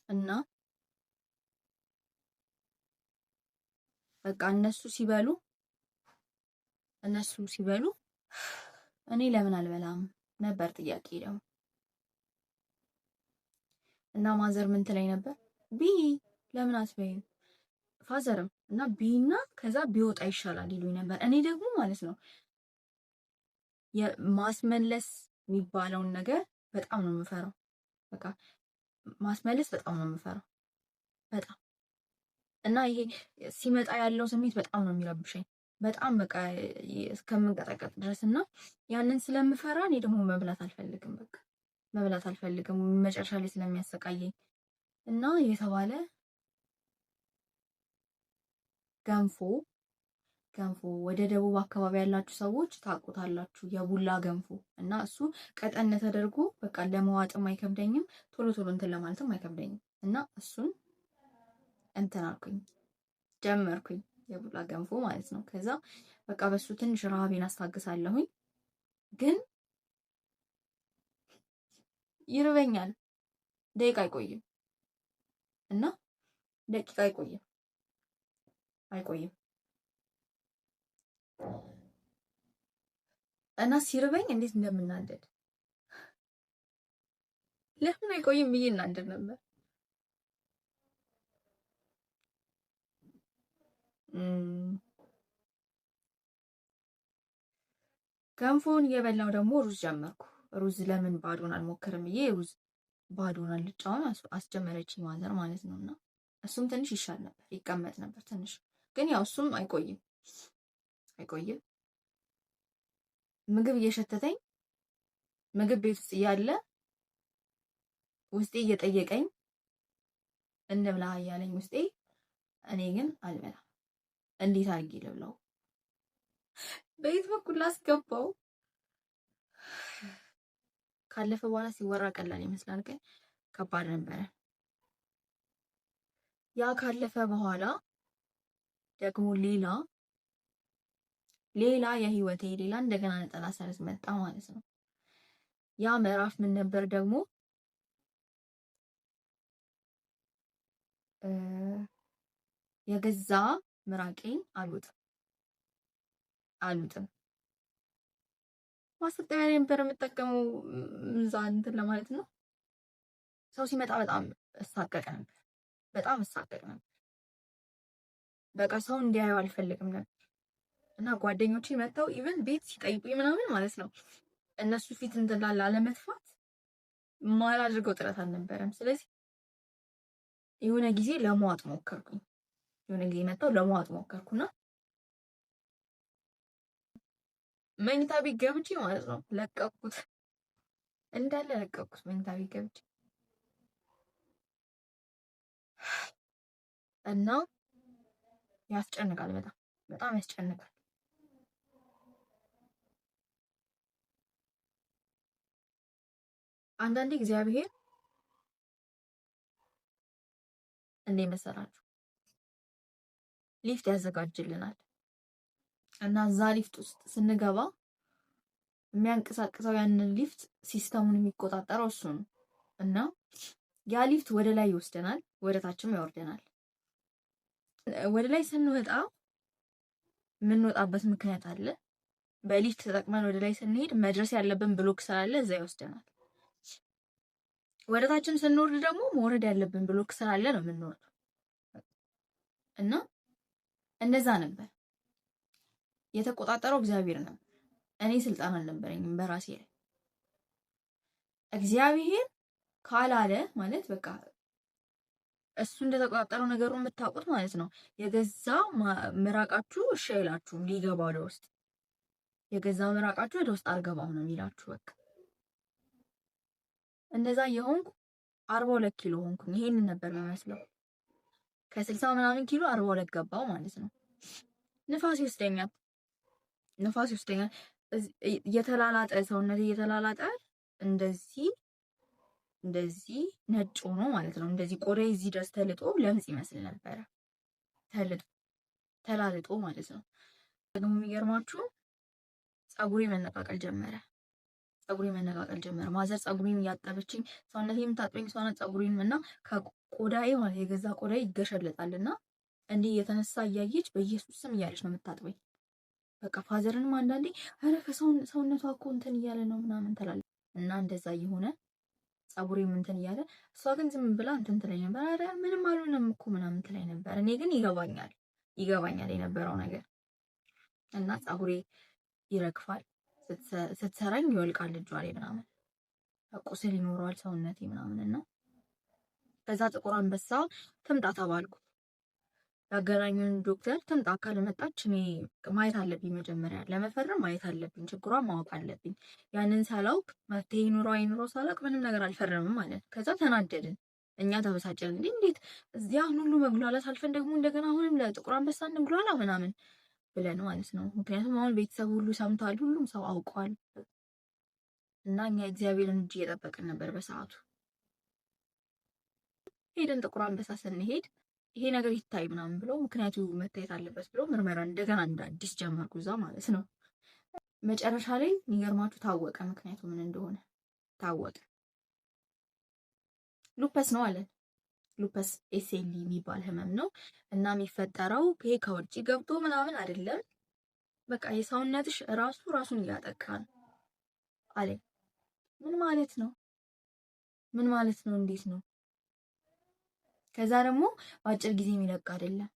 እና በቃ እነሱ ሲበሉ እኔ ለምን አልበላም ነበር ጥያቄ ደግሞ። እና mother ምን ትለኝ ነበር? ብዪ፣ ለምን አትበይም? Father ም እና ብዪና ከዛ ቢወጣ ይሻላል ይሉኝ ነበር። እኔ ደግሞ ማለት ነው የማስመለስ የሚባለውን ነገር በጣም ነው የምፈራው። በቃ ማስመለስ በጣም ነው የምፈራው በጣም። እና ይሄ ሲመጣ ያለው ስሜት በጣም ነው የሚረብሸኝ። በጣም በቃ እስከምንቀጠቀጥ ድረስ። እና ያንን ስለምፈራ እኔ ደግሞ መብላት አልፈልግም። በቃ መብላት አልፈልግም መጨረሻ ላይ ስለሚያሰቃየኝ። እና የተባለ ገንፎ፣ ገንፎ ወደ ደቡብ አካባቢ ያላችሁ ሰዎች ታውቁታላችሁ። የቡላ ገንፎ። እና እሱ ቀጠን ተደርጎ በቃ ለመዋጥም አይከብደኝም፣ ቶሎ ቶሎ እንትን ለማለትም አይከብደኝም። እና እሱን እንትን አልኩኝ፣ ጀመርኩኝ፣ የቡላ ገንፎ ማለት ነው። ከዛ በቃ በሱ ትንሽ ረሃቤን አስታግሳለሁኝ፣ ግን ይርበኛል። ደቂቃ አይቆይም እና ደቂቃ አይቆይም፣ አይቆይም። እና ሲርበኝ እንዴት እንደምናደድ፣ ለምን አይቆይም ብዬ እናደድ ነበር። ገንፎን እየበላው ደግሞ ሩዝ ጀመርኩ። ሩዝ ለምን ባዶን አልሞክርም ብዬ ሩዝ ባዶን አልጫውን አስጀመረችኝ mother ማለት ነው። እና እሱም ትንሽ ይሻል ነበር፣ ይቀመጥ ነበር ትንሽ። ግን ያው እሱም አይቆይም፣ አይቆይም። ምግብ እየሸተተኝ፣ ምግብ ቤት ውስጥ እያለ ውስጤ እየጠየቀኝ፣ እንብላ እያለኝ ውስጤ፣ እኔ ግን አልበላም። እንዴት አድርጌ ልብላው? በየት በኩል ላስገባው? ካለፈ በኋላ ሲወራ ቀላል ይመስላል፣ ግን ከባድ ነበረ። ያ ካለፈ በኋላ ደግሞ ሌላ ሌላ የህይወቴ ሌላ እንደገና ነጠላ ሰረዝ መጣ ማለት ነው። ያ ምዕራፍ ምን ነበር ደግሞ? የገዛ ምራቄን አልውጥም፣ አልውጥም። ማስታጠቢያ ላይ ነበር የምጠቀመው እዛ እንትን ለማለት ነው። ሰው ሲመጣ በጣም እሳቀቅ ነበር። በጣም እሳቀቅ ነበር። በቃ ሰው እንዲያየው አልፈልግም ነበር። እና ጓደኞቼ መጥተው even ቤት ሲጠይቁኝ ምናምን ማለት ነው እነሱ ፊት እንትን ላለመጥፋት ማላድርገው ጥረት አልነበረም። ስለዚህ የሆነ ጊዜ ለመዋጥ ሞከርኩኝ። የሆነ ጊዜ መጥተው ለመዋጥ ሞከርኩና መኝታ ቤት ገብቼ ማለት ነው ለቀኩት፣ እንዳለ ለቀኩት መኝታ ቤት ገብቼ። እና ያስጨንቃል፣ በጣም በጣም ያስጨንቃል። አንዳንዴ እግዚአብሔር እንዴ መሰላችሁ ሊፍት ያዘጋጅልናል እና እዛ ሊፍት ውስጥ ስንገባ የሚያንቀሳቅሰው ያንን ሊፍት system ኡን የሚቆጣጠረው እሱ ነው። እና ያ ሊፍት ወደ ላይ ይወስደናል፣ ወደ ታችም ያወርደናል። ወደ ላይ ስንወጣ የምንወጣበት ምክንያት አለ። በሊፍት ተጠቅመን ወደ ላይ ስንሄድ መድረስ ያለብን block ስላለ እዛ ይወስደናል። ወደ ታችም ስንወርድ ደግሞ መውረድ ያለብን block ስላለ ነው የምንወርደው። እና እንደዛ ነበር የተቆጣጠረው እግዚአብሔር ነበር። እኔ ስልጣን አልነበረኝም በራሴ ላይ። እግዚአብሔር ካላለ ማለት በቃ እሱ እንደተቆጣጠረው ነገሩን የምታውቁት ማለት ነው። የገዛ ምራቃችሁ እሺ አይላችሁም ሊገባ ወደ ውስጥ። የገዛ ምራቃችሁ ወደ ውስጥ አልገባም ነው የሚላችሁ። በቃ እንደዛ የሆንኩ 42 ኪሎ ሆንኩኝ። ይሄንን ነበር የሚመስለው። ከ60 ምናምን ኪሎ 42 ገባው ማለት ነው። ንፋስ ይወስደኛል፣ ንፋስ ይወስደኛል። እየተላላጠ፣ ሰውነት እየተላላጠ እንደዚህ እንደዚህ ነጭ ሆኖ ማለት ነው። እንደዚህ ቆዳ እዚህ ድረስ ተልጦ ለምጽ ይመስል ነበረ። ተልጦ፣ ተላልጦ ማለት ነው። ደግሞ የሚገርማችሁ ፀጉሬ መነቃቀል ጀመረ። ፀጉሬ መነቃቀል ጀመረ። Mother ፀጉሬን እያጠበችኝ፣ ሰውነቴን የምታጥበኝ እሷ ናት። ፀጉሬን እና ከቆዳዬ ማለት የገዛ ቆዳዬ ይገሸለጣል እና እንዲህ እየተነሳ እያየች በኢየሱስ ስም እያለች ነው የምታጥበኝ። በቃ father ንም አንዳንዴ ኧረ ከሰውነቷ እኮ እንትን እያለ ነው ምናምን ትላለች እና እንደዛ እየሆነ ፀጉሬም እንትን እያለ እሷ ግን ዝም ብላ እንትን ትለኝ ነበር። ኧረ ምንም አልሆነም እኮ ምናምን ትለኝ ነበር። እኔ ግን ይገባኛል ይገባኛል የነበረው ነገር እና ፀጉሬ ይረግፋል፣ ስትሰራኝ ይወልቃል እጇ ላይ ምናምን፣ ቁስል ይኖረዋል ሰውነቴ ምናምን። እና ከዛ ጥቁር አንበሳ ትምጣ ተባልኩ። ያገናኙን ዶክተር ትምጣ፣ ካልመጣች እኔ ማየት አለብኝ፣ መጀመሪያ ለመፈረም ማየት አለብኝ፣ ችግሯን ማወቅ አለብኝ። ያንን ሳላውቅ፣ መፍትሄ ይኑረው አይኑረው ሳላውቅ ምንም ነገር አልፈረምም ማለት ነው። ከዛ ተናደድን፣ እኛ ተበሳጨን። እንዴ እንዴት እዚያ ሁሉ መጉላላት አልፈን ደግሞ እንደገና አሁንም ለጥቁር አንበሳ እንጉላላ ምናምን ብለን ማለት ነው። ምክንያቱም አሁን ቤተሰብ ሁሉ ሰምቷል፣ ሁሉም ሰው አውቋል። እና እኛ እግዚአብሔርን እጅ እየጠበቅን ነበር በሰዓቱ። ሄደን ጥቁር አንበሳ ስንሄድ ይሄ ነገር ይታይ ምናምን ብሎ፣ ምክንያቱ መታየት አለበት ብሎ ምርመራ እንደገና እንደ አዲስ ጀመርኩ እዛ ማለት ነው። መጨረሻ ላይ የሚገርማችሁ ታወቀ፣ ምክንያቱ ምን እንደሆነ ታወቀ። Lupus ነው አለን። Lupus SLE የሚባል ህመም ነው እና የሚፈጠረው ይሄ ከውጭ ገብቶ ምናምን አይደለም። በቃ የሰውነትሽ ራሱ ራሱን እያጠቃ ነው አለኝ። ምን ማለት ነው? ምን ማለት ነው? እንዴት ነው? ከዛ ደግሞ በአጭር ጊዜ የሚለቅ አይደለም።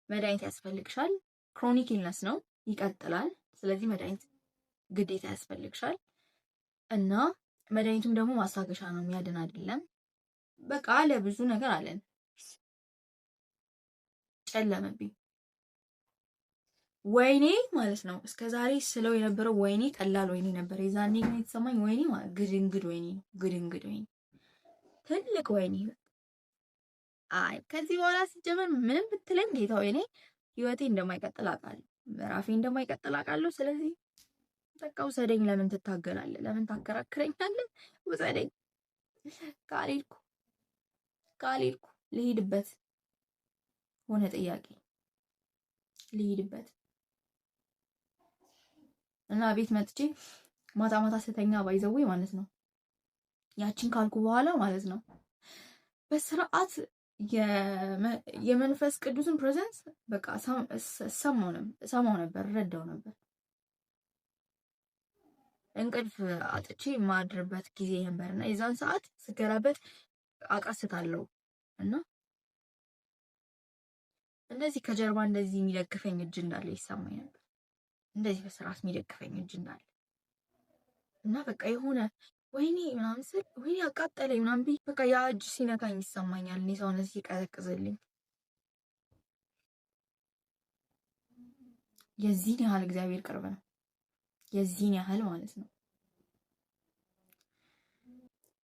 መድኃኒት ያስፈልግሻል። Chronic illness ነው፣ ይቀጥላል። ስለዚህ መድኃኒት ግዴታ ያስፈልግሻል እና መድኃኒቱም ደግሞ ማስታገሻ ነው፣ የሚያድን አይደለም። በቃ አለ፣ ብዙ ነገር አለን። ጨለመብኝ። ወይኔ ማለት ነው። እስከ ዛሬ ስለው የነበረው ወይኔ ቀላል ወይኔ ነበር። የዛኔ ግን የተሰማኝ ወይኔ ማለት ግድንግድ ወይኔ ነው። ግድንግድ ወይኔ፣ ትልቅ ወይኔ። አይ ከዚህ በኋላ ሲጀመር ምንም ብትለኝ ጌታ ወይኔ ህይወቴ እንደማይቀጥል አውቃለሁ። ምዕራፌ እንደማይቀጥል አውቃለሁ። ስለዚህ በቃ ውሰደኝ። ለምን ትታገላለህ? ለምን ታከራክረኛለህ? ውሰደኝ። ካልሄድኩ ካልሄድኩ ልሂድበት ሆነ ጥያቄ፣ ልሂድበት። እና ቤት መጥቼ ማታ ማታ ስተኛ by the way ማለት ነው ያችን ካልኩ በኋላ ማለት ነው በስርዓት የመንፈስ ቅዱስን presence በቃ ሰማው ነበር፣ እረዳው ነበር። እንቅልፍ አጥቼ የማድርበት ጊዜ ነበር እና የዛን ሰዓት ስገላበት አቃስታለሁ እና እንደዚህ ከጀርባ እንደዚህ የሚደግፈኝ እጅ እንዳለ ይሰማኝ ነበር። እንደዚህ በስርዓት የሚደግፈኝ እጅ እንዳለ እና በቃ የሆነ ወይኔ ምናምን ስል፣ ወይኔ አቃጠለኝ ምናምን ብዬ በቃ ያ እጅ ሲነካኝ ይሰማኛል። እኔ ሰውነት ሲቀዘቅዝልኝ የዚህን ያህል እግዚአብሔር ቅርብ ነው። የዚህን ያህል ማለት ነው።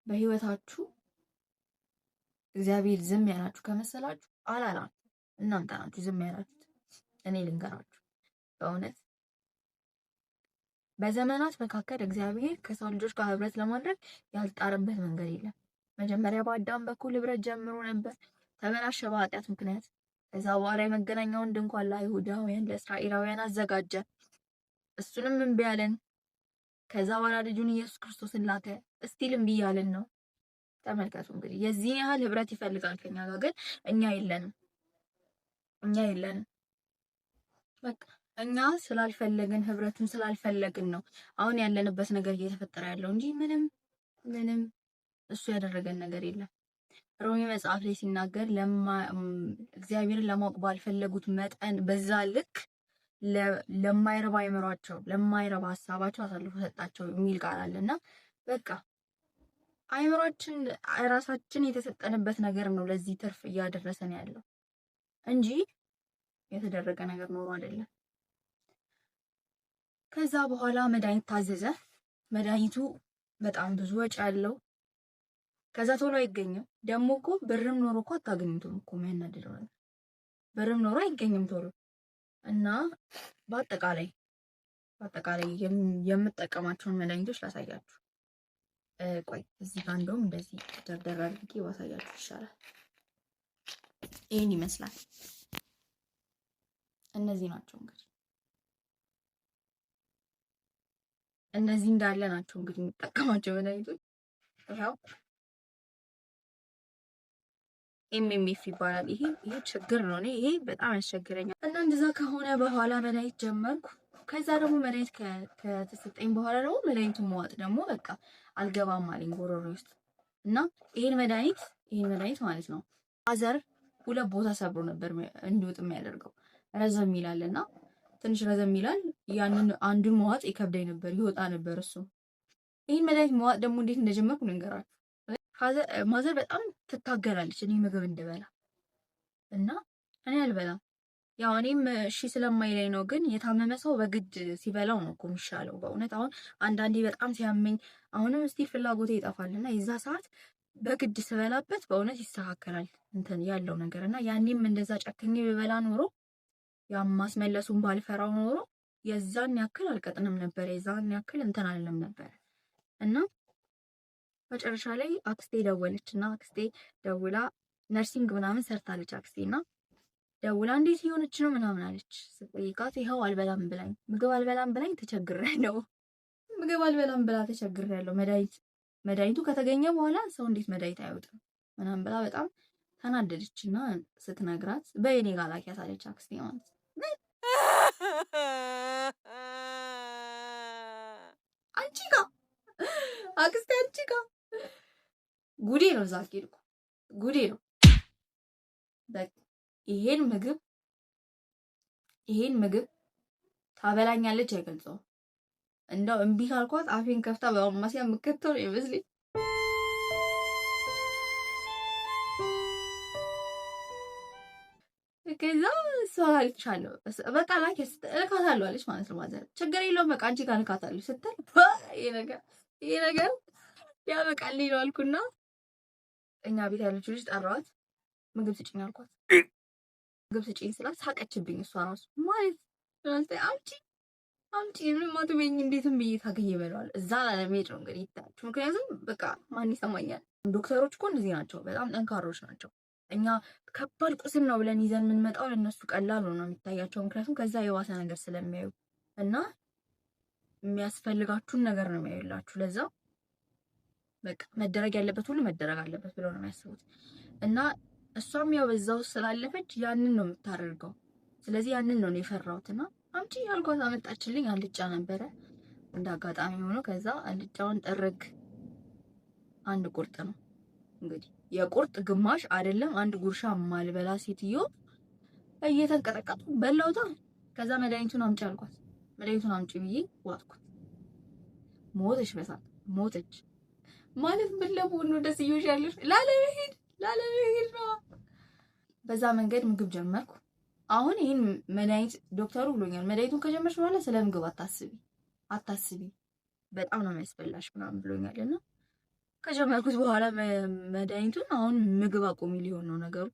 በህይወታችሁ እግዚአብሔር ዝም ያላችሁ ከመሰላችሁ አላላችሁ፣ እናንተ ናችሁ ዝም ያላችሁት። እኔ ልንገራችሁ በእውነት በዘመናት መካከል እግዚአብሔር ከሰው ልጆች ጋር ህብረት ለማድረግ ያልጣረበት መንገድ የለም። መጀመሪያ በአዳም በኩል ህብረት ጀምሮ ነበር፣ ተበላሸ በኃጢአት ምክንያት። ከዛ በኋላ የመገናኛውን ድንኳን ለአይሁዳውያን ለእስራኤላውያን አዘጋጀ። እሱንም እምቢ አለን። ከዛ በኋላ ልጁን ኢየሱስ ክርስቶስን ላከ። Still እምቢ እያለን ነው። ተመልከቱ እንግዲህ የዚህን ያህል ህብረት ይፈልጋል ከኛ ጋር፣ ግን እኛ የለንም። እኛ የለንም። በቃ እኛ ስላልፈለግን፣ ህብረቱን ስላልፈለግን ነው አሁን ያለንበት ነገር እየተፈጠረ ያለው እንጂ ምንም ምንም እሱ ያደረገን ነገር የለም። ሮሜ መጽሐፍ ላይ ሲናገር እግዚአብሔርን ለማወቅ ባልፈለጉት መጠን በዛ ልክ ለማይረባ አይምሯቸው፣ ለማይረባ ሀሳባቸው አሳልፎ ሰጣቸው የሚል ቃል አለ። እና በቃ አይምሯችን ራሳችን የተሰጠንበት ነገር ነው ለዚህ ትርፍ እያደረሰን ያለው እንጂ የተደረገ ነገር ኖሮ አይደለም። ከዛ በኋላ መድኃኒት ታዘዘ። መድኃኒቱ በጣም ብዙ ወጪ አለው። ከዛ ቶሎ አይገኝም። ደግሞ እኮ ብርም ኖሮ እኮ አታገኙትም እኮ፣ የሚያናድደው ነገር ብርም ኖሮ አይገኝም ቶሎ። እና በአጠቃላይ የምጠቀማቸውን መድኃኒቶች ላሳያችሁ። ቆይ እዚህ ጋር እንደውም እንደዚህ ደርደር አድርጌ ባሳያችሁ ይሻላል። ይህን ይመስላል። እነዚህ ናቸው እንግዲህ። እነዚህ እንዳለ ናቸው እንግዲህ የምጠቀማቸው መድኃኒቶች። ይኸው MMF ይባላል። ይሄ ችግር ነው። እኔ ይሄ በጣም ያስቸግረኛል። እና እንደዛ ከሆነ በኋላ መድኃኒት ጀመርኩ። ከዛ ደግሞ መድኃኒት ከተሰጠኝ በኋላ ደግሞ መድኃኒቱን መዋጥ ደግሞ በቃ አልገባም አለኝ ጎሮሮ ውስጥ። እና ይሄን መድኃኒት ማለት ነው father ሁለት ቦታ ሰብሮ ነበር እንዲወጥ የሚያደርገው። ረዘም ይላል እና ትንሽ ረዘም ይላል። ያንን አንዱን መዋጥ ይከብደኝ ነበር፣ ይወጣ ነበር እሱ። ይህን መድኃኒት መዋጥ ደግሞ እንዴት እንደጀመርኩ ልንገራችሁ። Mother በጣም ትታገላለች እኔ ምግብ እንድበላ እና እኔ አልበላም። ያው እኔም እሺ ስለማይለኝ ነው። ግን የታመመ ሰው በግድ ሲበላው ነው እኮ የሚሻለው። በእውነት አሁን አንዳንዴ በጣም ሲያመኝ አሁንም እስቲ ፍላጎቴ ይጠፋል እና የዛ ሰዓት በግድ ስበላበት በእውነት ይስተካከላል እንትን ያለው ነገር። እና ያኔም እንደዛ ጨክኜ ብበላ ኖሮ፣ ያም ማስመለሱን ባልፈራው ኖሮ የዛን ያክል አልቀጥንም ነበር፣ የዛን ያክል እንትን አልልም ነበር። እና መጨረሻ ላይ አክስቴ ደወለች እና አክስቴ ደውላ፣ nursing ምናምን ሰርታለች አክስቴ፣ እና ደውላ እንዴት እየሆነች ነው ምናምን አለች። ስጠይቃት ይኸው አልበላም ብላኝ፣ ምግብ አልበላም ብላኝ ተቸግሬያለሁ። ምግብ አልበላም ብላ ተቸግሬያለሁ። መድኃኒቱ ከተገኘ በኋላ ሰው እንዴት መድኃኒት አይወጥም ምናምን ብላ በጣም ተናደደች። እና ስትነግራት በየኔ ጋር ላኪያት አለች አክስቴ ማለት ነው። አንቺ ጋ አክስቴ፣ አንቺ ጋ ጉዴ ነው። እዛ ሄድኩ ጉዴ ነው። በቃ ይሄን ምግብ ታበላኛለች አይገልጸውም። እንደው እምቢ ካልኳት አፌን ከፍታ በማማሲያ የምከተው ነው ይመስለኝ። ከዛ እሷ አልቻለሁ፣ በቃ ላኪ እልካታለሁ አለች ማለት ነው። Mother ችግር የለውም በቃ አንቺ ጋር እልካታለሁ ስትል ይሄ ነገር ያበቃልኝ ነው አልኩና እኛ ቤት ያለችው ልጅ ጠራኋት። ምግብ ስጭኝ አልኳት። ምግብ ስጭኝ ስላት ሳቀችብኝ። እሷ ራሱ ማለት አምጪ አምጪ ምንም አትበይኝ፣ እንዴትም ብዬ ታገኝ ይበለዋል። እዛ ላለመሄድ ነው እንግዲህ ይታያችሁ። ምክንያቱም በቃ ማን ይሰማኛል? ዶክተሮች እኮ እንደዚህ ናቸው፣ በጣም ጠንካሮች ናቸው። እኛ ከባድ ቁስል ነው ብለን ይዘን የምንመጣው ለእነሱ ቀላል ነው የሚታያቸው፣ ምክንያቱም ከዛ የባሰ ነገር ስለሚያዩ እና የሚያስፈልጋችሁን ነገር ነው የሚያዩላችሁ። ለዛ በቃ መደረግ ያለበት ሁሉ መደረግ አለበት ብለው ነው የሚያስቡት። እና እሷም ያው በዛው ስላለፈች ያንን ነው የምታደርገው። ስለዚህ ያንን ነው የፈራሁት እና አምጪ ያልኳት አመጣችልኝ። አልጫ ነበረ እንደ አጋጣሚ ሆኖ። ከዛ አልጫውን ጥርግ፣ አንድ ቁርጥ ነው እንግዲህ፣ የቁርጥ ግማሽ አይደለም፣ አንድ ጉርሻ ማልበላ ሴትዮ እየተንቀጠቀጡ በላውታ። ከዛ መድኃኒቱን አምጪ አልኳት። መድኃኒቱን አምጪ ብዬ ዋጥኩት። ሞተች፣ በሳት ሞተች። ማለት ምን ለመሆን ነው ደስ እየሆንሽ ያለሽ? ላለመሄድ ላለመሄድ ነው። በዛ መንገድ ምግብ ጀመርኩ። አሁን ይህን መድኃኒት ዶክተሩ ብሎኛል፣ መድኃኒቱን ከጀመርሽ በኋላ ስለ ምግብ አታስቢ አታስቢ፣ በጣም ነው የሚያስበላሽ ምናምን ብሎኛል። እና ከጀመርኩት በኋላ መድኃኒቱን አሁን ምግብ አቁሚ ሊሆን ነው ነገሩ።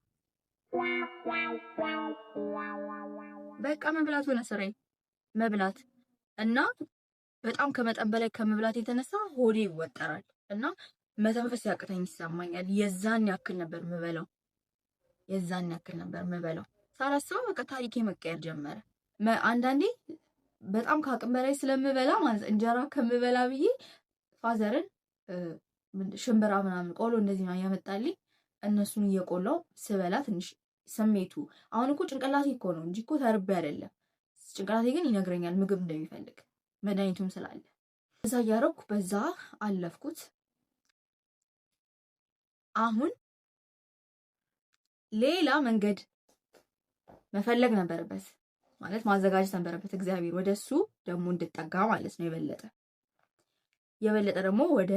በቃ መብላት ሆነ ስራዬ፣ መብላት። እና በጣም ከመጠን በላይ ከመብላት የተነሳ ሆዴ ይወጠራል እና መተንፈስ ያቅተኝ ይሰማኛል። የዛን ያክል ነበር ምበላው፣ የዛን ያክል ነበር ምበላው። ሳላስበው በቃ ታሪኬ መቀየር ጀመረ። አንዳንዴ በጣም ከአቅም በላይ ስለምበላ ማለት እንጀራ ከምበላ ብዬ father ን ሽምብራ ምናምን ቆሎ እንደዚህ ነው ያመጣልኝ። እነሱን እየቆላው ስበላ ትንሽ ስሜቱ፣ አሁን እኮ ጭንቅላቴ እኮ ነው እንጂ እኮ ተርቤ አይደለም። ጭንቅላቴ ግን ይነግረኛል ምግብ እንደሚፈልግ መድኃኒቱም ስላለ። እዛ እያደረኩ በዛ አለፍኩት። አሁን ሌላ መንገድ መፈለግ ነበረበት፣ ማለት ማዘጋጀት ነበረበት እግዚአብሔር ወደ እሱ ደግሞ እንድጠጋ ማለት ነው። የበለጠ የበለጠ ደግሞ ወደ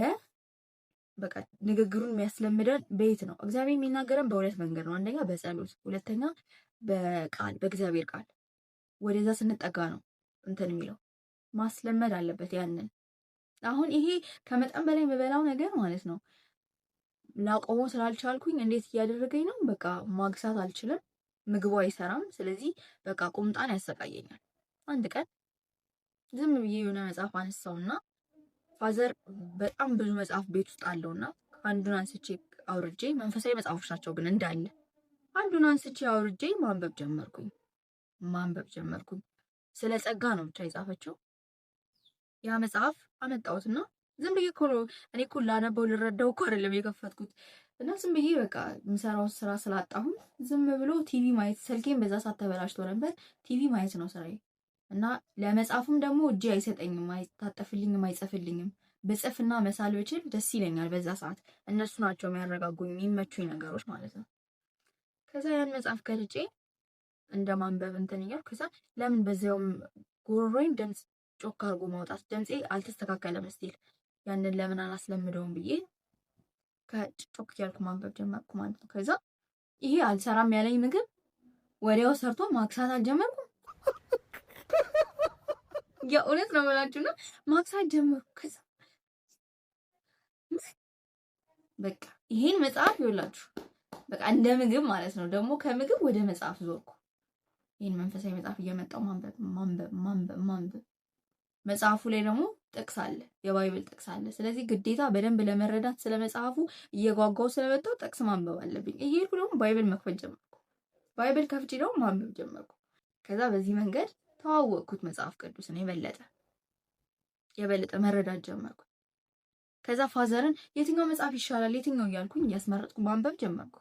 በቃ ንግግሩን የሚያስለምደን ቤት ነው። እግዚአብሔር የሚናገረን በሁለት መንገድ ነው። አንደኛ በጸሎት፣ ሁለተኛ በቃል፣ በእግዚአብሔር ቃል። ወደዛ ስንጠጋ ነው እንትን የሚለው፣ ማስለመድ አለበት ያንን። አሁን ይሄ ከመጠን በላይ የምበላው ነገር ማለት ነው ላቆመው ስላልቻልኩኝ እንዴት እያደረገኝ ነው? በቃ ማግሳት አልችልም። ምግቡ አይሰራም። ስለዚህ በቃ ቁምጣን ያሰቃየኛል። አንድ ቀን ዝም ብዬ የሆነ መጽሐፍ አነሳውና father በጣም ብዙ መጽሐፍ ቤት ውስጥ አለውና አንዱን አንስቼ አውርጄ፣ መንፈሳዊ መጽሐፎች ናቸው ግን እንዳለ፣ አንዱን አንስቼ አውርጄ ማንበብ ጀመርኩኝ። ማንበብ ጀመርኩኝ። ስለ ጸጋ ነው ብቻ የጻፈችው። ያ መጽሐፍ አመጣሁትና ዝም ብዬ እኮ ነው፣ እኔ እኮ ላነበው ልረዳው እኮ አይደለም የከፈትኩት። እና ዝም ብዬ በቃ የምሰራውን ስራ ስላጣሁም ዝም ብሎ ቲቪ ማየት፣ ስልኬን በዛ ሰዓት ተበላሽቶ ነበር። ቲቪ ማየት ነው ስራዬ። እና ለመጻፍም ደግሞ እጄ አይሰጠኝም፣ አይታጠፍልኝም፣ አይጽፍልኝም። ብጽፍና መሳል ብችል ደስ ይለኛል በዛ ሰዓት። እነሱ ናቸው የሚያረጋጉኝ፣ የሚመቹኝ ነገሮች ማለት ነው። ከዛ ያን መጽሐፍ ገልጬ እንደ ማንበብ እንትን እያልኩ፣ ከዛ ለምን በዚያውም ጉሮሮዬን ድምፅ ጮክ አድርጎ ማውጣት፣ ድምፄ አልተስተካከለም still፣ ያንን ለምን አላስለምደውም ብዬ ከጮክ እያልኩ ማንበብ ጀመርኩ ማለት ነው። ከዛ ይሄ አልሰራም ያለኝ ምግብ ወዲያው ሰርቶ ማክሳት አልጀመርኩም። የእውነት ነው የምላችሁና ማክሳት ጀመርኩ። ከዛ በቃ ይሄን መጽሐፍ ይኸውላችሁ በቃ እንደ ምግብ ማለት ነው። ደግሞ ከምግብ ወደ መጽሐፍ ዞርኩ። ይሄን መንፈሳዊ መጽሐፍ እየመጣው ማንበብ ማንበብ ማንበብ ማንበብ። መጽሐፉ ላይ ደግሞ ጥቅስ አለ፣ የ Bible ጥቅስ አለ። ስለዚህ ግዴታ በደንብ ለመረዳት ስለ መጽሐፉ እየጓጓው ስለመጣው ጥቅስ ማንበብ አለብኝ። እየሄድኩ ደግሞ Bible መክፈት ጀመርኩ። Bible ከፍቼ ደግሞ ማንበብ ጀመርኩ። ከዛ በዚህ መንገድ ተዋወቅኩት መጽሐፍ ቅዱስን፣ የበለጠ የበለጠ መረዳት ጀመርኩ። ከዛ father ን የትኛው መጽሐፍ ይሻላል የትኛው እያልኩኝ እያስመረጥኩ ማንበብ ጀመርኩ።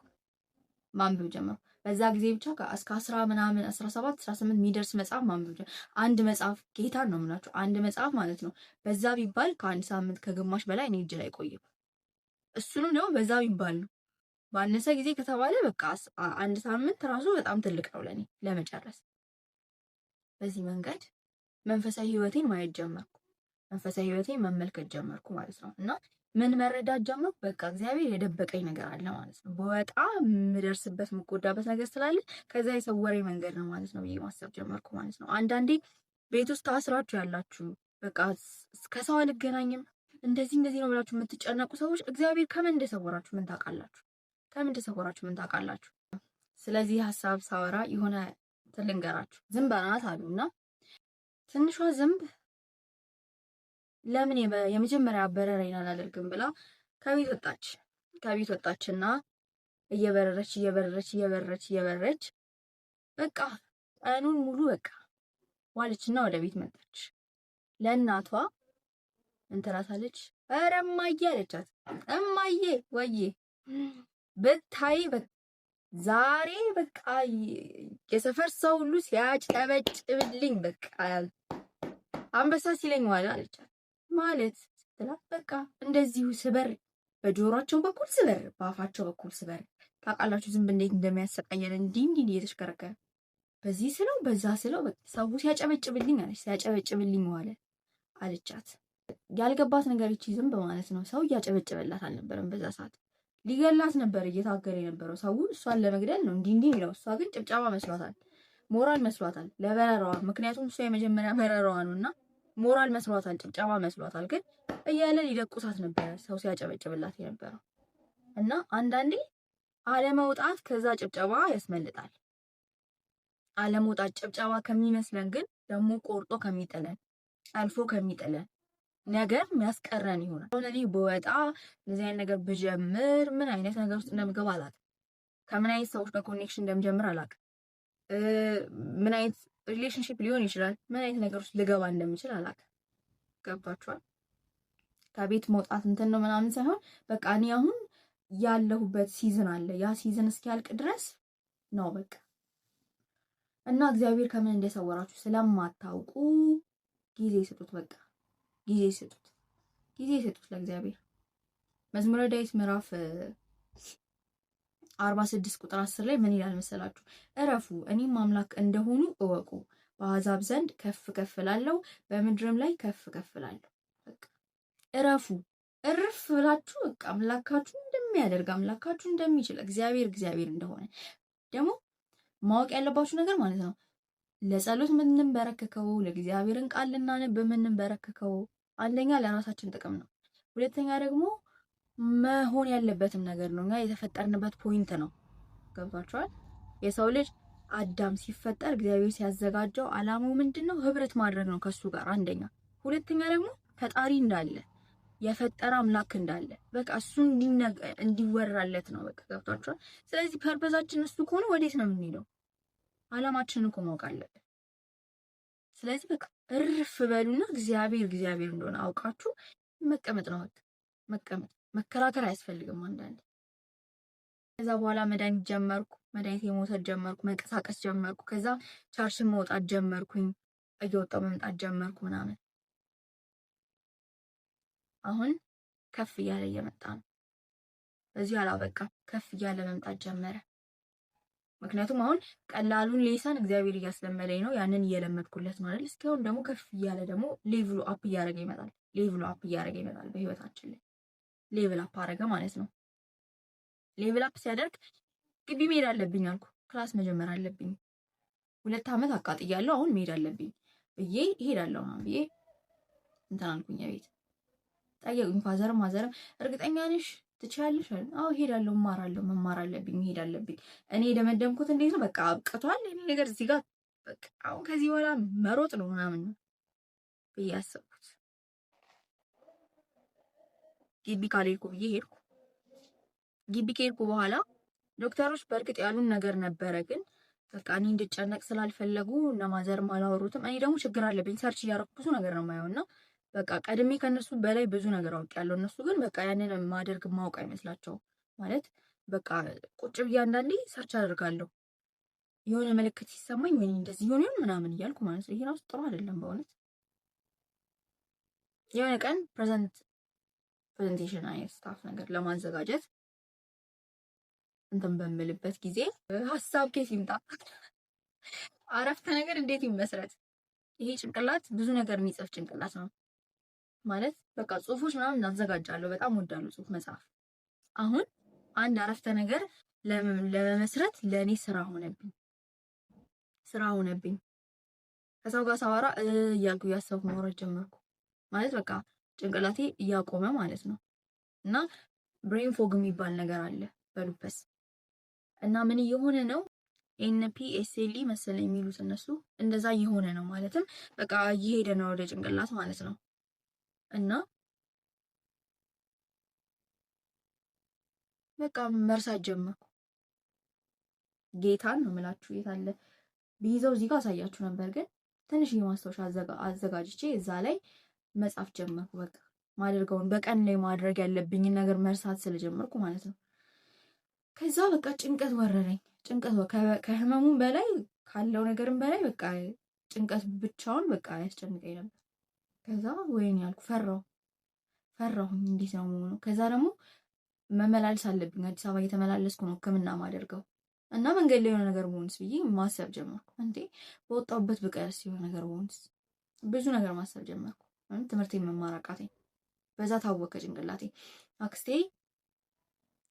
በዛ ጊዜ ብቻ እስከ 10 ምናምን፣ 17፣ 18 የሚደርስ መጽሐፍ ማንበብ ጀመርኩ። አንድ መጽሐፍ፣ ጌታን ነው የምላችሁ፣ አንድ መጽሐፍ ማለት ነው። በዛ ቢባል ከአንድ ሳምንት ከግማሽ በላይ እኔ እጅ ላይ ቆይም። እሱንም ደግሞ በዛ ቢባል ነው። ባነሰ ጊዜ ከተባለ በቃ አንድ ሳምንት ራሱ በጣም ትልቅ ነው ለእኔ ለመጨረስ። በዚህ መንገድ መንፈሳዊ ህይወቴን ማየት ጀመርኩ። መንፈሳዊ ህይወቴን መመልከት ጀመርኩ ማለት ነው። እና ምን መረዳት ጀመርኩ? በቃ እግዚአብሔር የደበቀኝ ነገር አለ ማለት ነው። በጣም የምደርስበት የምጎዳበት ነገር ስላለ ከዛ የሰወረኝ መንገድ ነው ማለት ነው ብዬ ማሰብ ጀመርኩ ማለት ነው። አንዳንዴ ቤት ውስጥ ታስራችሁ ያላችሁ፣ በቃ ከሰው አልገናኝም፣ እንደዚህ እንደዚህ ነው ብላችሁ የምትጨነቁ ሰዎች እግዚአብሔር ከምን እንደሰወራችሁ ምን ታውቃላችሁ? ከምን እንደሰወራችሁ ምን ታውቃላችሁ? ስለዚህ ሀሳብ ሳወራ የሆነ ልንገራችሁ። ዝንብ ናት አሉና ትንሿ ዝንብ ለምን የመጀመሪያ በረራዬን አላደርግም ብላ ከቤት ወጣች። ከቤት ወጣችና እየበረረች እየበረረች እየበረረች እየበረረች በቃ ቀኑን ሙሉ በቃ ዋለችና ወደ ቤት መጣች። ለእናቷ እንትራታለች። ኧረ እማዬ አለቻት። እማዬ ወዬ፣ ብታይ ዛሬ በቃ የሰፈር ሰው ሁሉ ሲያጨበጭብልኝ በቃ አንበሳ ሲለኝ ዋለ አለቻት። ማለት ስትላት፣ በቃ እንደዚሁ ስበር በጆሯቸው በኩል ስበር፣ በአፋቸው በኩል ስበር፣ ታውቃላችሁ ዝንብ እንዴት እንደሚያሰቃየን፣ እንዲህ እንዲህ እየተሽከረከረ በዚህ ስለው በዛ ስለው ሰው ሲያጨበጭብልኝ አለች፣ ሲያጨበጭብልኝ ዋለ አለቻት። ያልገባት ነገር ይቺ ዝንብ ማለት ነው ሰው እያጨበጨበላት አልነበረም። በዛ ሰዓት ሊገላት ነበር እየታገለ የነበረው፣ ሰው እሷን ለመግደል ነው እንዲህ እንዲህ የሚለው። እሷ ግን ጭብጨባ መስሏታል፣ ሞራል መስሏታል ለበረራዋ። ምክንያቱም እሷ የመጀመሪያ በረራዋ ነው እና ሞራል መስሏታል፣ ጭብጨባ መስሏታል። ግን እያለ ሊደቁሳት ነበረ ሰው ሲያጨበጭብላት የነበረው። እና አንዳንዴ አለመውጣት ከዛ ጭብጨባ ያስመልጣል። አለመውጣት ጭብጨባ ከሚመስለን ግን ደግሞ ቆርጦ ከሚጥለን፣ አልፎ ከሚጥለን ነገር የሚያስቀረን ይሆናል። አሁን እኔ ብወጣ፣ እንደዚህ አይነት ነገር ብጀምር ምን አይነት ነገር ውስጥ እንደምገባ አላውቅም። ከምን አይነት ሰዎች ጋር connection እንደምጀምር አላውቅም። ምን አይነት relationship ሊሆን ይችላል፣ ምን አይነት ነገር ውስጥ ልገባ እንደምችል አላውቅም። ገብቷችኋል? ከቤት መውጣት እንትን ነው ምናምን ሳይሆን በቃ እኔ አሁን ያለሁበት season አለ። ያ season እስኪያልቅ ድረስ ነው በቃ። እና እግዚአብሔር ከምን እንደሰወራችሁ ስለማታውቁ ጊዜ ስጡት። በቃ ጊዜ ስጡት፣ ጊዜ ስጡት ለእግዚአብሔር። መዝሙረ ዳዊት ምዕራፍ 46 ቁጥር 10 ላይ ምን ይላል መሰላችሁ? እረፉ፣ እኔም አምላክ እንደሆንሁ እወቁ፣ በአሕዛብ ዘንድ ከፍ ከፍ እላለሁ፣ በምድርም ላይ ከፍ ከፍ እላለሁ። በቃ እረፉ፣ እርፍ ብላችሁ በቃ አምላካችሁ እንደሚያደርግ፣ አምላካችሁ እንደሚችል፣ እግዚአብሔር እግዚአብሔር እንደሆነ ደግሞ ማወቅ ያለባችሁ ነገር ማለት ነው። ለጸሎት የምንበረከከው፣ ለእግዚአብሔርን ቃል ልናነብ የምንበረከከው አንደኛ ለራሳችን ጥቅም ነው። ሁለተኛ ደግሞ መሆን ያለበትም ነገር ነው። እኛ የተፈጠርንበት point ነው። ገብቷችኋል? የሰው ልጅ አዳም ሲፈጠር እግዚአብሔር ሲያዘጋጀው አላማው ምንድን ነው? ህብረት ማድረግ ነው ከሱ ጋር አንደኛ። ሁለተኛ ደግሞ ፈጣሪ እንዳለ፣ የፈጠረ አምላክ እንዳለ በቃ እሱ እንዲወራለት ነው። በቃ ገብቷችኋል? ስለዚህ purpose ኣችን እሱ ከሆነ ወዴት ነው የምንሄደው? አላማችንን እኮ ማወቅ አለብን። ስለዚህ በቃ እርፍ በሉና እግዚአብሔር እግዚአብሔር እንደሆነ አውቃችሁ መቀመጥ ነው። በቃ መቀመጥ፣ መከራከር አያስፈልግም አንዳንዴ። ከዛ በኋላ መድኃኒት ጀመርኩ። መድኃኒት የመውሰድ ጀመርኩ። መንቀሳቀስ ጀመርኩ። ከዛ church ን መውጣት ጀመርኩኝ። እየወጣሁ መምጣት ጀመርኩ ምናምን። አሁን ከፍ እያለ እየመጣ ነው። በዚሁ አላበቃም፣ ከፍ እያለ መምጣት ጀመረ። ምክንያቱም አሁን ቀላሉን lesson እግዚአብሔር እያስለመደኝ ነው። ያንን እየለመድኩለት ነው አይደል? እስኪ አሁን ደግሞ ከፍ እያለ ደግሞ level ኡ up እያደረገ ይመጣል። Level ኡ up እያደረገ ይመጣል። በህይወታችን ላይ level up አደረገ ማለት ነው። Level up ሲያደርግ ግቢ መሄድ አለብኝ አልኩ። Class መጀመር አለብኝ። 2 ዓመት አቃጥያለሁ። አሁን መሄድ አለብኝ ብዬ እሄዳለሁ ምናምን ብዬ እንትን አልኩኝ። ቤት ጠየቁኝ። Father ም mother ም እርግጠኛ ነሽ ትችያለሽ? አዎ እሄዳለሁ፣ እማራለሁ፣ መማር አለብኝ፣ መሄድ አለብኝ። እኔ የደመደምኩት እንዴት ነው፣ በቃ አብቅቷል ይሄ ነገር እዚህ ጋር፣ በቃ አሁን ከዚህ በኋላ መሮጥ ነው ምናምን ብዬ አሰብኩት። ግቢ ካልሄድኩ ብዬ ሄድኩ። ግቢ ከሄድኩ በኋላ ዶክተሮች በእርግጥ ያሉን ነገር ነበረ፣ ግን በቃ እኔ እንድጨነቅ ስላልፈለጉ እነ mother ም አላወሩትም። እኔ ደግሞ ችግር አለብኝ፣ search እያደረኩ ብዙ ነገር ነው የማየው እና በቃ ቀድሜ ከእነሱ በላይ ብዙ ነገር አውቄያለሁ። እነሱ ግን በቃ ያንን ማደርግ ማወቅ አይመስላቸውም። ማለት በቃ ቁጭ ብዬ አንዳንዴ search አደርጋለሁ፣ የሆነ ምልክት ሲሰማኝ ወይ እንደዚህ የሆነ ምናምን እያልኩ ማለት ነው። ይሄ ራሱ ጥሩ አይደለም በእውነት። የሆነ ቀን presentation አይነት stuff ነገር ለማዘጋጀት እንትን በምልበት ጊዜ ሀሳብ ከየት ይምጣ? አረፍተ ነገር እንዴት ይመስረት? ይሄ ጭንቅላት ብዙ ነገር የሚጽፍ ጭንቅላት ነው። ማለት በቃ ጽሁፎች ምናምን አዘጋጃለሁ። በጣም ወዳለሁ ጽሁፍ መጻፍ። አሁን አንድ አረፍተ ነገር ለመመስረት ለእኔ ስራ ሆነብኝ፣ ስራ ሆነብኝ። ከሰው ጋር ሳወራ እያልኩ እያሰብኩ ማውራት ጀመርኩ። ማለት በቃ ጭንቅላቴ እያቆመ ማለት ነው። እና brain fog የሚባል ነገር አለ በ lupus። እና ምን እየሆነ ነው? NPSLE መሰለኝ የሚሉት እነሱ፣ እንደዛ እየሆነ ነው። ማለትም በቃ እየሄደ ነው ወደ ጭንቅላት ማለት ነው። እና በቃ መርሳት ጀመርኩ። ጌታን ነው የምላችሁ። የት አለ ቢይዘው እዚህ ጋር አሳያችሁ ነበር፣ ግን ትንሽ ማስታወሻ አዘጋጅቼ እዛ ላይ መጻፍ ጀመርኩ። በቃ ማደርገውን በቀን ላይ ማድረግ ያለብኝን ነገር መርሳት ስለጀመርኩ ማለት ነው። ከዛ በቃ ጭንቀት ወረረኝ። ጭንቀት ከህመሙም በላይ፣ ካለው ነገርም በላይ በቃ ጭንቀት ብቻውን በቃ ያስጨንቀኝ ነበር። ከዛ ወይኔ ያልኩ፣ ፈራሁ፣ ፈራሁኝ። እንዴት ነው መሆኑ? ከዛ ደግሞ መመላለስ አለብኝ። አዲስ አበባ እየተመላለስኩ ነው ሕክምና ማደርገው እና መንገድ ላይ የሆነ ነገር ብሆንስ ብዬ ማሰብ ጀመርኩ። እንዴ በወጣሁበት ብቀርስ፣ የሆነ ነገር ብሆንስ፣ ብዙ ነገር ማሰብ ጀመርኩ። ትምህርቴን መማር አቃተኝ። በዛ ታወከ ጭንቅላቴ። አክስቴ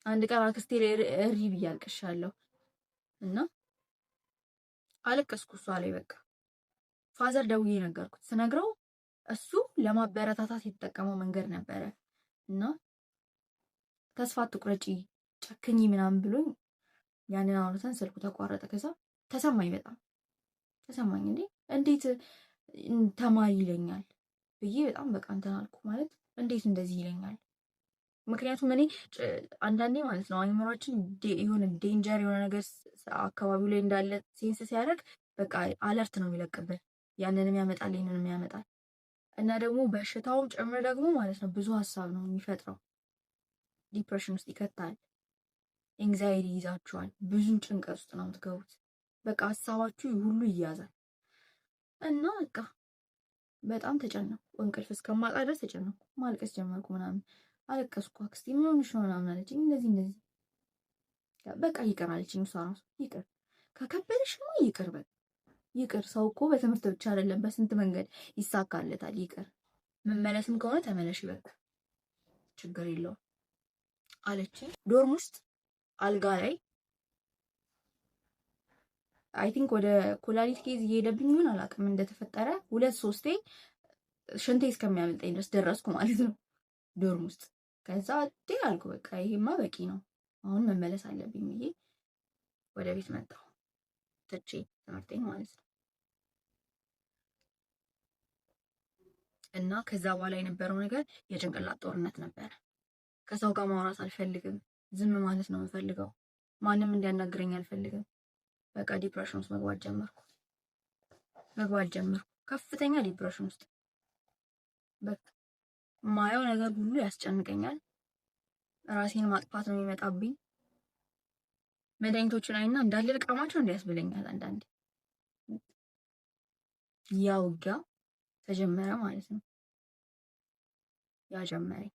አንድ ቀን አክስቴ ላይ እሪ ብዬ አልቅሻለሁ እና አለቀስኩ እሷ ላይ። በቃ father ደውዬ ነገርኩት። ስነግረው እሱ ለማበረታታት የተጠቀመው መንገድ ነበረ እና ተስፋ አትቁረጪ፣ ጨክኚ ምናምን ብሎኝ ያንን አውርተን ስልኩ ተቋረጠ። ከዛ ተሰማኝ፣ በጣም ተሰማኝ። እንዴ እንዴት ተማሪ ይለኛል ብዬ በጣም በቃ እንትን አልኩ። ማለት እንዴት እንደዚህ ይለኛል? ምክንያቱም እኔ አንዳንዴ ማለት ነው አይምሯችን የሆነ danger የሆነ ነገር አካባቢው ላይ እንዳለ sense ሲያደርግ በቃ alert ነው የሚለቅብን። ያንንም ያመጣል፣ ይህንንም ያመጣል። እና ደግሞ በሽታውም ጭምር ደግሞ ማለት ነው ብዙ ሀሳብ ነው የሚፈጥረው። Depression ውስጥ ይከታል። Anxiety ይይዛችኋል። ብዙ ጭንቀት ውስጥ ነው የምትገቡት። በቃ ሀሳባችሁ ሁሉ ይያዛል። እና በቃ በጣም ተጨነኩ። እንቅልፍ እስከማጣ ድረስ ተጨነኩ። ማልቀስ ጀመርኩ ምናምን፣ አለቀስኩ። አክስቴ ምን ሆነሽ ነው ምናምን አለችኝ። እንደዚህ እንደዚህ፣ በቃ ይቅር አለችኝ። እሷ ራሱ ይቅር፣ ከከበደሽማ ይቅር፣ በቃ ይቅር። ሰው እኮ በትምህርት ብቻ አይደለም፣ በስንት መንገድ ይሳካለታል። ይቅር፣ መመለስም ከሆነ ተመለሽ፣ በቃ ችግር የለውም አለችኝ። Dorm ውስጥ አልጋ ላይ I think ወደ ኩላሊት case እየሄደብኝ ይሁን አላውቅም፣ እንደተፈጠረ ሁለት ሶስቴ ሽንቴ እስከሚያመልጠኝ ድረስ ደረስኩ ማለት ነው dorm ውስጥ። ከዛ ዴ አልኩ፣ በቃ ይሄማ በቂ ነው፣ አሁን መመለስ አለብኝ ብዬ ወደ ቤት መጣሁ ትቼ ትምህርቴን ማለት ነው። እና ከዛ በኋላ የነበረው ነገር የጭንቅላት ጦርነት ነበረ። ከሰው ጋር ማውራት አልፈልግም። ዝም ማለት ነው የምፈልገው። ማንም እንዲያናግረኝ አልፈልግም። በቃ depression ውስጥ መግባት ጀመርኩ። ከፍተኛ depression ውስጥ። በቃ ማየው ነገር ሁሉ ያስጨንቀኛል። ራሴን ማጥፋት ነው የሚመጣብኝ። መድኃኒቶቹን አይና እንዳለ ልቃማቸው እንዲያስብለኛል አንዳንዴ። ያ ውጊያ ተጀመረ ማለት ነው። ያ ጀመረኝ።